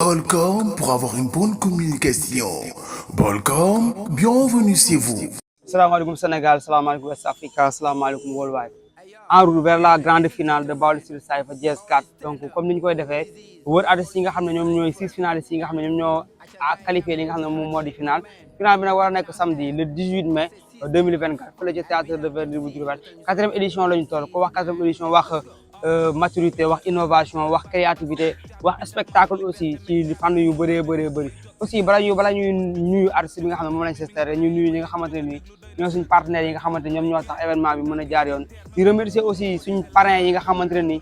Bolcom pour avoir une bonne communication. Bolcom, bienvenue chez vous. Salaamaaleykum Sénégal, salaamaaleykum West Africa, salaamaaleykum worldwide. En route vers la grande finale de Baol Style Cypher Jazz 4. Donc comme ni ñu koy defee wër artistes yi nga xam ne ñoom ñooy 6 finalistes yi nga xam ne ñoom ñoo qualifié li nga xam ne moom moo di finale. Finale bi nag war a nekk samedi le 18 mai 2024 fële ci théâtre de Verdure bu Diourbel. 4e édition la ñu toll ko wax 4e édition wax maturité wax innovation wax créativité wax spectacle aussi ci fànn yu bëree bëri aussi bala ñuy nuyu artiste bi nga xam ne moom lañ seetere ñu nuyu ñi nga xamante ne nii ñoo suñ partenaires yi nga xamante ne ñoom ñoo tax événement bi mën a jaar yoon di remercier aussi suñ parrains yi nga xamante ne nii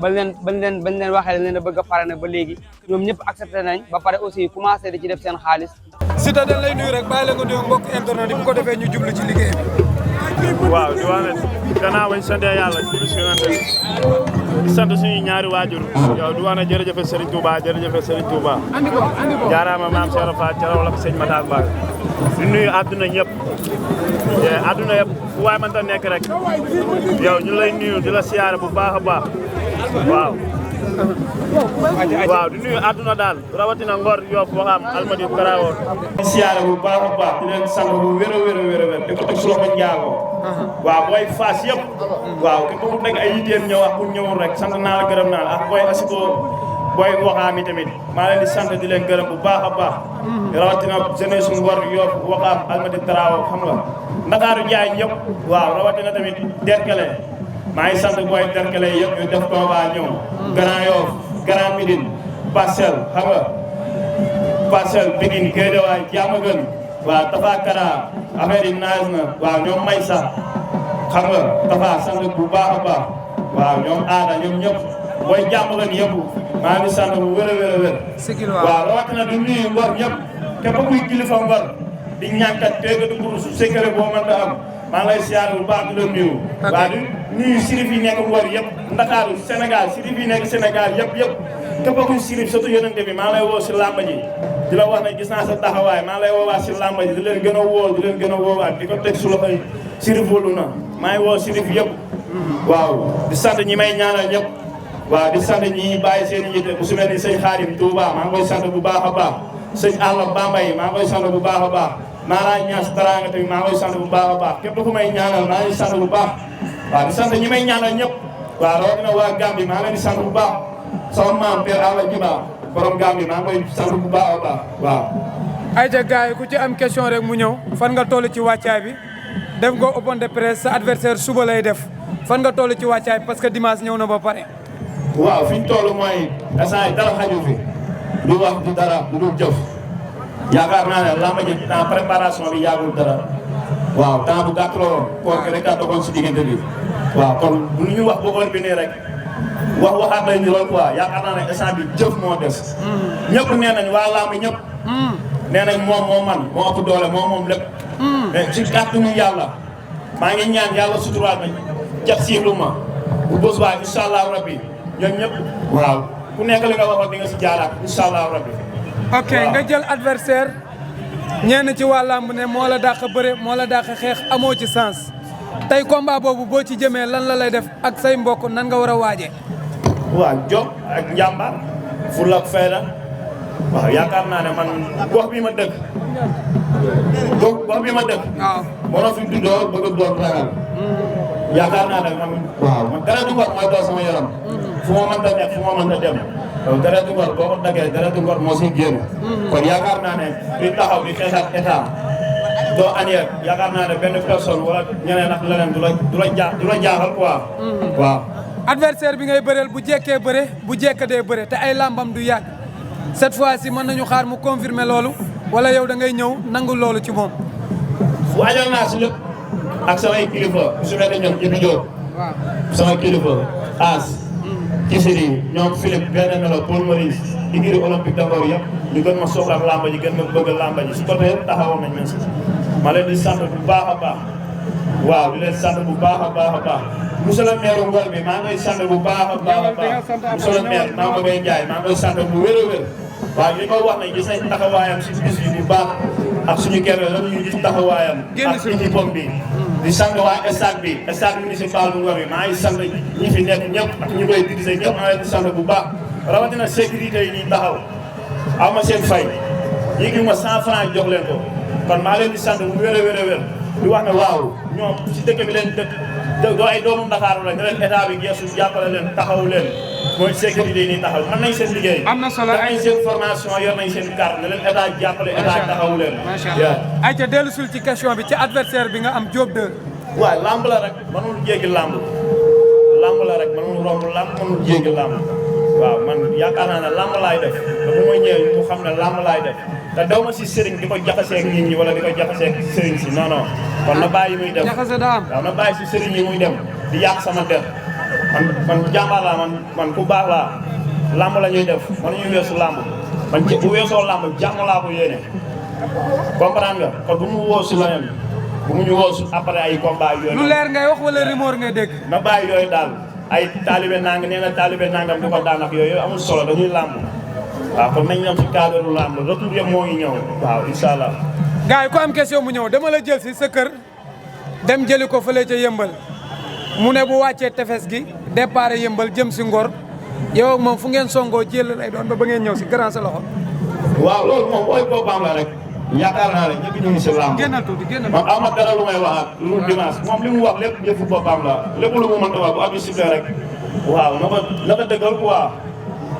bañ leen waxee leen a bëgg a parrainer ba léegi ñoom ñëpp accepté nañ ba pare aussi commencé di ci def seen xaalis. Siteu dañ lay nuyu rek bàyyi la nga nuyu mbokk internet yi bu ko defee ñu jublu ci liggéey bi. waaw di wax ne gannaaw bañ sant yàlla di sant suñu ñaari waajur yow di wax ne jërëjëf Serigne Touba jërëjëf Serigne Touba jaaraama maam Cheikh Rafa Thiaraw la ko sëñ Matar Ba di nuyu àdduna ñëpp àdduna yëpp fu waay mënta nekk rek yow ñu lay nuyu di la siyaare bu baax a baax waaw di nuyu àdduna daal rawatina Ngor Yoff Waxam Almadies Karawo di siyaare bu baax a baax di leen sant bu wér a wér di ko teg su loxo njaago waaw booy Fass yëpp waaw képp ku nekk ay yitteen ñëw ak ku ñëwul rek sant naa la gërëm naa la ak booy asiko booy Waxam yi tamit maa leen di sant di leen gërëm bu baax a baax rawatina jeunesse Ngor Yoff Waxam Almadies Karawo xam nga Ndakaaru Njaay ñëpp waaw rawatina tamit Derkele maa ngi sant booy Derkele yëpp ñu def combat ñëw Grand Yoff Grand Médine Parcelles xam nga Parcelles Pikine Guédiawaye Diamaguène waaw Tafa Kara affaire yi naaj na waaw ñoom may sax xam nga Tafa sant bu baax a baax waaw ñoom aada ñoom ñëpp booy Diamaguène yëpp maa ngi sant bu wér a wér waaw rawatina du nuyu Ngor ñëpp képp kuy kilifa Ngor di ñàkkat téega di pour sécurité boo mën a am maa ngi lay siyaare bu baax di la nuyu waaw di nuyu sirif yi nekk Ngor yëpp Ndakaaru Sénégal sirif yi nekk Sénégal yëpp képp kuy sirif surtout yonente bi maa ngi lay woo si làmb ji di la wax ne gis naa sa taxawaay maa ngi lay woowaat si làmb ji di leen gën a woo di leen gën a woowaat di ko teg su loxoy sirif wóolu na maa ngi woo sirif yëpp waaw di sant ñi may ñaanal ñëpp waaw di sant ñi bàyyi seen i yite bu su mel ni sëñ Xaadim Touba maa ngi koy sant bu baax a baax sëñ Alla Bambay maa ngi koy sant bu baax a baax Mara Ñaas Taranga tamit maa ngi koy sant bu baax a baax képp ku may ñaanal maa ngi sant bu baax waaw di sant ñi may ñaanal ñëpp waaw rawatina waa Gambie maa ngi leen di sant bu baax sama maam Père Alla Jiba borom Gambie maa ngi koy sant bu baax a baax waaw. ayca gars yi ku ci am question rek mu ñëw fan nga toll ci wàccaay bi def nga open de presse sa adversaire suba lay def fan nga toll ci wàccaay parce que dimanche ñëw na ba pare. waaw fi ñu toll mooy instant yi dara xaju fi du wax du dara du dul jëf. yaakaar naa ne làmb ji temps préparation bi yàggul dara waaw temps bu gàtt la woon koor gi rek a dogoon si diggante bi waaw kon bu ñu wax ba heure bi nii rek waxaat lay ni loolu quoi yaakaar naa ne instant bi jëf moo des ñëpp nee nañ waa làmb ñëpp nee nañ moom moo man moo ëpp doole moom lépp mais ci kàttanu yàlla maa ngi ñaan yàlla suturaal ma jax siixlu ma bu bés baa incha allahu rabbi ñoom ñëpp waaw ku nekk li nga waxoon di nga si jaaraat incha allahu rabbi ok nga jël adversaire ñenn ci waa làmb ne moo la dàq bëre moo la dàq xeex amoo ci sens tey combat boobu boo ci jëmee lan la lay def ak say mbokk nan nga war a waajee. waaw jom ak njàmbaar fulla ak fayda waaw yaakaar naa ne man gox bi ma dëkk gox bi ma dëkk. waaw moo fi juddoo bëgg a doon ragal. yaakaar naa ne man waaw man dara du ngor mooy doon sama yaram. fu ma mënta nekk fu ma mënta dem. donc deretu ngor boo ko daggee deretu ngor moo siy génn. kon yaakaar naa ne di taxaw di xeex ak état doo aniyeek yaakaar naa ne benn personne wala ñeneen ak leneen du la jaaxal quoi. waaw. adversaire bi ngay bëreel bu jekkee bëre bu jekkadee bëre te ay làmbam du yàgg cette fois ci mën nañu xaar mu confirmer loolu wala yow da ngay ñëw nangu loolu ci moom. waajal naa si lépp ak samay kilifa su mel ne ñoom Ibi Diop. waaw sama kilifa As. Kisiri ñoom Philippe benn melo Paul Maurice igiri olympique d'Angor yëpp ñu gën ma soxla ak làmba ji gën ma bëgg làmba ji su ko defee taxawoon nañ ma si ma leen di sant bu baax a baax waaw di leen sant bu baax a baax monsieur le maire Ngor bi maa ngi koy sant bu baax a baax monsieur le maire maa ngi koy jaay maa ngi koy sant bu wér a wér waaw li ko wax ne gis nañ taxawaayam si bis bi bu baax ak suñu gerte la ñu gis taxawaayam ak équipe bi di sant waa stade bi stade municipal bu Ngor bi maa ngi sant ñi fi nekk ñëpp ak ñu koy dirigé ñëpp maa ngi leen di sant bu baax rawatina sécurité yi ñuy taxaw aw ma seen fay yéegi ma 100 francs jox leen ko kon maa leen di sant bu wér a wér a wér di wax ne waaw ñoom si dëkk bi leen dëkk doo ay doomu Ndakaaru la ne leen état bi geesu jàppale leen taxawu leen mooy sécurité yi nii taxaw mën nañ seen liggéey am na solo nañ seen formation yor nañ seen carte ne leen état jàppale état taxawu leen macha allah ayca dellu sul ci question bi ci adversaire bi nga am Diop 2 waaw lamb la rek mënul jéggi lamb la rek mënul romb lamb mënul jéggi lamb waaw man yaakaar naa ne lamb laay def te bu may ñëwee mu xam ne lamb laay def te daw ma si sëriñ di ko jaxasee ak nit ñi wala di ko jaxasee ak sëriñ si non non kon na bàyyi muy dem jaxase daa am waaw na bàyyi si sëriñ yi muy dem di yàq sama der man jàmbaar laa man ku baax laa lamb la ñuy def man ñuy weesu lamb man bu weesoo lamb jàmm laa ko yéene comprendre nga kon bu mu woo si leneen bu mu ñu woo su après ay combat yooyu lu leer ngay wax wala rumeur ngay dégg na bàyyi yooyu daal ay taalibe nang nee na taalibe nangam di ko daan ak yooyu amul solo dañuy làmb waaw kon nañ ñam si cadre làmb retour yëpp moo ngi ñëw waaw incha allah gars yi ku am question mu ñëw dama la jël si sa kër dem jëli ko fële ca yëmbal mu ne bu wàccee tefes gi départ yëmbal jëm si Ngor yow ak moom fu ngeen songoo jël lay doon ba ngeen ñëw si grand sa loxo waaw loolu moom booy boppam la rek yaakaar naa ne ñëpp ñu ngi si làmb génnal tuuti génnal man am na dara lu may waxaat lu dimanche moom li mu wax lépp yëfu boppam la lépp lu mu mënta wax bu abi sifle rek waaw na ko dëggal quoi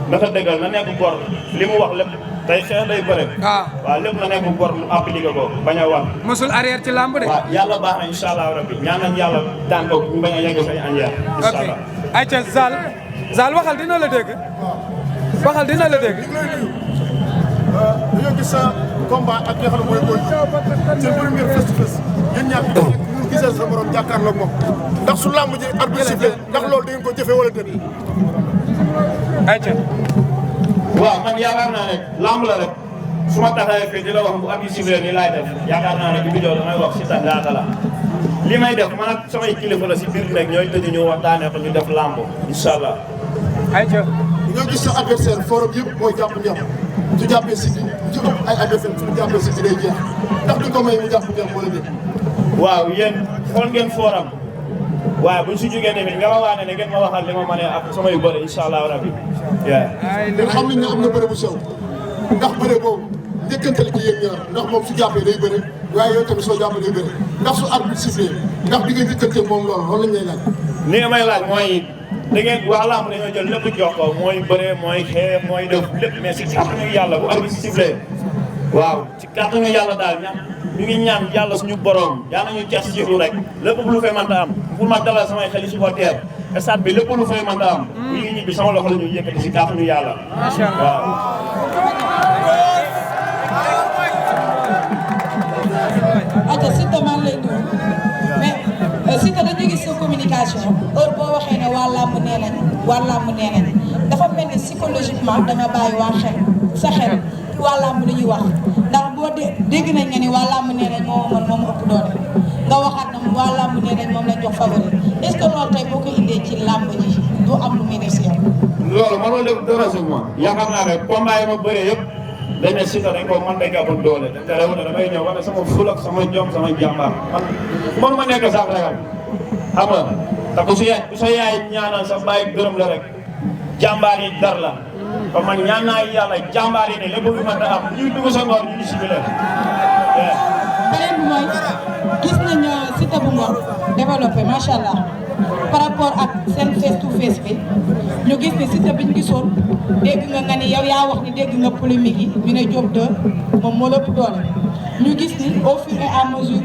na ko dëggal na nekk gor li mu wax lépp tey xeex day bëre waaw lépp na nekk gor mu appliqué ko bañ a wax mosul arrière ci làmb de waaw yàlla baax na incha allah rabbi ñaan nañ yàlla daan ko ñu bañ a yegg say anjeer incha ok allah ayca Zal waxal dina la dégg waxal dina la dégg dañoo gis sa combat ak nga xam ne mooy Boy seen première face to face yéen ñaar ñu gisal sa morom jàkkaarloo ak moom ndax su làmb ji arbitre sifflé ndax loolu da ngeen ko jëfee wala déet. ayca waaw man yaakaar naa ne lamb la rek su ma taxawee fii di la wax bu abi sifle nii laay def yaakaar naa ne bi vidéo damay wax si ta ngaaka la li may def man ak samay kilifa la si biir nekk ñooy tëj ñu waxtaanee ko ñu def lamb incha allah ayca dañoo gis sa adversaire forum yëpp mooy jàpp ñam su jàppee si ci ëpp ay adversaire su jàppee si day jeex ndax du ko may mu jàpp ñam wala déet. waaw yéen xool ngeen forum waaye buñ si jógee tamit nga ma waane ne ngeen ma waxal li ma mënee ak sama yu bëri incha allah rabbi ñun xam nañ ne am na bëre bu sew ndax bëre boobu njëkkantale ci yéen ñaar ndax moom su jàppee day bëre waaye yow tamit soo jàppee day bëre ndax su arbitre sifflé ndax di nga njëkkante moom loolu lañ lay laaj. li nga may laaj mooy da ngeen wax lamb dañoo jël lépp jox ko mooy bëre mooy xeex mooy def lépp mais si kàttanu yàlla bu arbitre sifflé waaw ci kàttanu yàlla daal ñu ngi ñaan yàlla suñu borom yàlla ñu cas ci lu rek lépp lu fay mënta am pour ma dalal samay xel supporter stade bi lépp lu fay mënta am ñu ngi ñibbi sama loxo la ñuy yëkkati si kàttanu yàlla waaw aja Siteu maa ngi lay nuyu mais Siteu dañu gis sa communication heure boo waxee ne waa làmb nee nañ dafa mel ni psychologiquement da nga bàyyi waa xel sa xel waa làmb lu ñuy wax ndax boo dégg nañ nga ni waa làmb nee nañ moo mën moom ëpp doole nga waxaat na waa làmb nee nañ moom lañ jox favori est-ce que loolu tey boo ko indee ci làmb ji du am lu muy def si yow. loolu mënul def dérangement yaakaar naa ne combat yi ma bëree yëpp dañ ne Siteu dañ ko man day gàppoon doole te réew na damay ñëw wane sama ful ak sama jom sama jàmbaar man ma nekk sax ragal xam nga te ku sa yaay ñaanal sa bàyyi gërëm la rek jàmbaar yi dar la kon man ñaan naa yàlla jàmbaar yi ne lépp lu mën a am ñuy dugg sa ngor ñu si bi leen beneen bi mooy gis nañ Siteu bu Ngor développé macha allah par rapport ak seen face to face bi ñu gis ni Siteu bi ñu gisoon dégg nga ni yow yaa wax ni dégg nga polémique yi ñu ne Diop 2 moom moo lépp doole ñu gis ni au fur et à mesure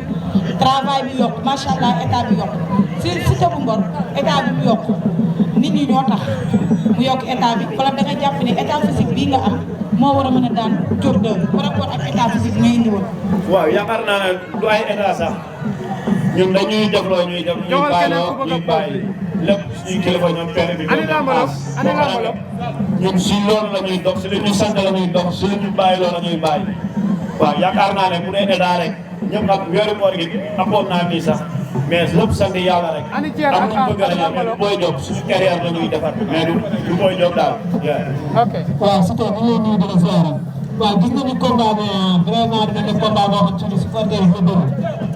travail bi yokk macha allah état bi yokk Siteu bu Ngor état bi mu yokk nit ñi ñoo tax mu yokk état bi wala da nga jàpp ni état physique bii nga am moo war a mën a daan Diop 2 par rapport ak état physique bi nga indi woon. waaw yaakaar naa ne du ay état sax ñun dañuy def loo ñuy def ñuy bàyyi lépp suñuy kilifa ñoom père bi ñun si loolu la ñuy dox si li ñu sant la ñuy dox si li ñu bàyyi loolu la ñuy bàyyi waaw yaakaar naa ne bu dee état rek ñëpp ak weeru koor gi amoon naa nii sax mais lépp sant yàlla rek am nañu bëgg a ñaan mais du Boy Diop suñu carrière la ñuy defar mais du Boy Diop daal. ok waaw Siteu ñu ngi lay nuyu di la ziar waaw gis nañu combat bi vraiment dina nekk combat boo xam ne supporter yi fa bëri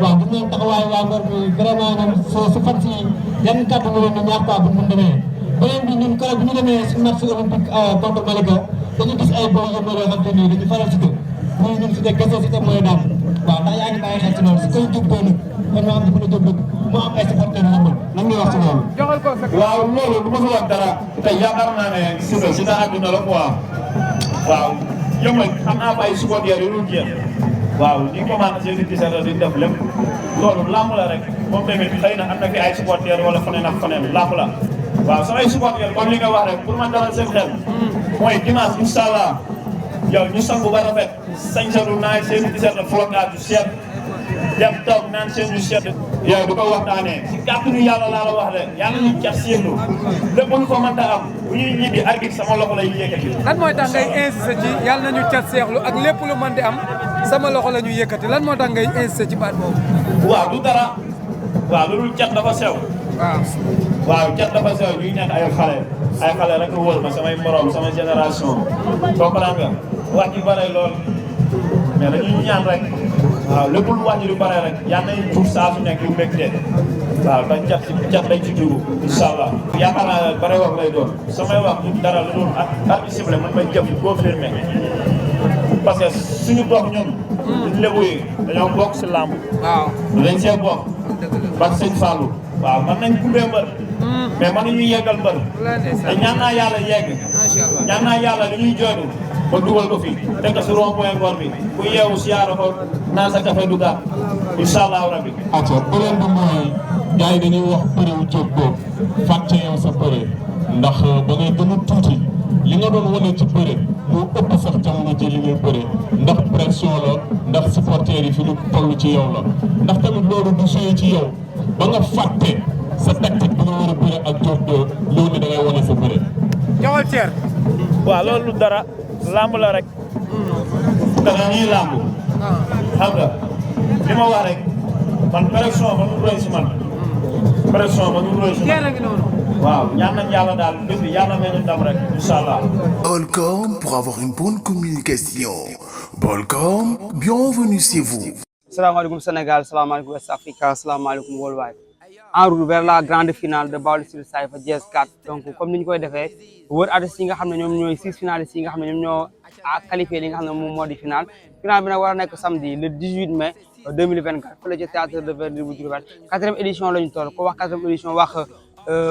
waaw gis nañu taxawaay waa Ngor bi vraiment ñoom su fan si yan kàddu nga leen di ñaax quoi bu mu demee beneen bi ñun keroog bi ñu demee si match olympique contre Malika dañu gis ay boy yu mel yoo xam te nii dañu faral Siteu muy ñun Siteu kese Siteu mooy daan waaw ndax yaa ngi bàyyi xel ci loolu si koy jub doon kon maa am dafa la jóg dëgg mu am ay supporters yu mën lan ngay wax ci loolu. waaw loolu du ma fi wax dara te yaakaar naa ne Siteu àdduna la quoi waaw yëngal am naa ay supporters yu dul jeex waaw ñu commencé seen i t-shirt di def lépp loolu làmb la rek moom tamit xëy na am na fi ay supporters wala feneen ak feneen làmb la waaw samay supporters comme li nga wax rek pour ma dalal seen xel mooy dimanche incha allah yow ñu sangu ba rafet sañ sa du naaj seen i t-shirt flocage du seet dem toog naan seen du seet yow du ko waxtaanee si kàttanu yàlla laa la wax de yàlla ñu cat seetlu lépp lu ko mën a am bu ñuy ñibbi arbitre sama loxo lay yëkkati. lan mooy tax ngay insisté ci yàlla nañu cat seexlu ak lépp lu mën di am sama loxo la ñu yëkkati lan moo tax ngay insisté ci baat boobu. waaw du dara waaw lu dul cat dafa sew. waaw cat dafa sew ñuy nekk ay xale rek wóor ma samay morom sama génération comprendre nga wax ji bare lool mais dañuy ñaan rek waaw lépp lu wax ji lu bare rek yal nañu jur saa su nekk yu mbégte waaw dañ cat dañ ci dugg incha allah yaakaar naa bare wax lay doon samay wax du dara lu dul ak ciblé man may jëf confirmé parce que suñu gox ñun ñu lébu yi dañoo bokk si làmb waaw dañ see bokk ba sëñ Fallou waaw man nañ gumbee mbër mais mënuñu yeggal mbër te ñaan naa yàlla yegg ñaan naa yàlla li ñuy jooytu ba dugal ko fii teg ko si rond point Ngor bi ku yeewu siyaara ko naan sa café du gàtt incha allahu rabbi. acca beneen bi mooy gars yi dañuy wax bëre wu jóg boobu fàtte yow sa bëre ndax ba ngay gën a tuuti li nga doon wane ci bëre moo ëpp sax jamono ji li ngay bëre ndax pression la ndax supporters yi fi ñu toll ci yow la ndax tamit loolu du suyee ci yow ba nga fàtte sa tactique bi nga war a bëre ak Diop de loolu ne da ngay wane sa bëre. joxal ceer. waaw loolu dara lamb la rek. dara ñuy lamb. xam nga li ma wax rek man pression ba nu roy si man. pression ba nu roy si man. waaw ñaan nañ yàlla daal bés bi yàlla may ñu ndam rek incha allah. Bolcom pour avoir une bonne communication. Bolcom, bienvenue chez vous. Salaamaaleykum Sénégal, salaamaaleykum West Africa, salaamaaleykum worldwide. En route vers la grande finale de Baol Style Cypher Jazz 4 donc comme ni ñu koy defee wër artistes yi nga xam ne ñoom ñooy 6 finalistes yi nga xam ne ñoom ñoo qualifié li nga xam ne moom moo di finale finale bi nag war a nekk samedi le 18 mai 2024 fële ci théâtre de verdure bu Diourbel 4e édition la ñu toll ko wax 4e édition wax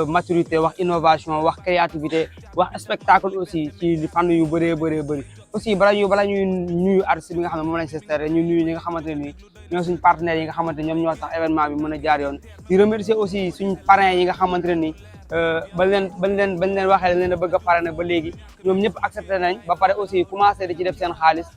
maturité wax innovation wax créativité wax spectacle aussi ci fànn yu bëree bëri aussi bala ñuy nuyu artiste bi nga xam ne moom lañ seetere ñu nuyu ñi nga xamante ne nii ñoo suñ partenaires yi nga xamante ne ñoom ñoo tax événement bi mën a jaar yoon di remercier aussi suñ parrains yi nga xamante ne nii bañ leen waxee leen a bëgg a parrainer ba léegi ñoom ñëpp accepté nañ ba pare aussi commencé di ci def seen xaalis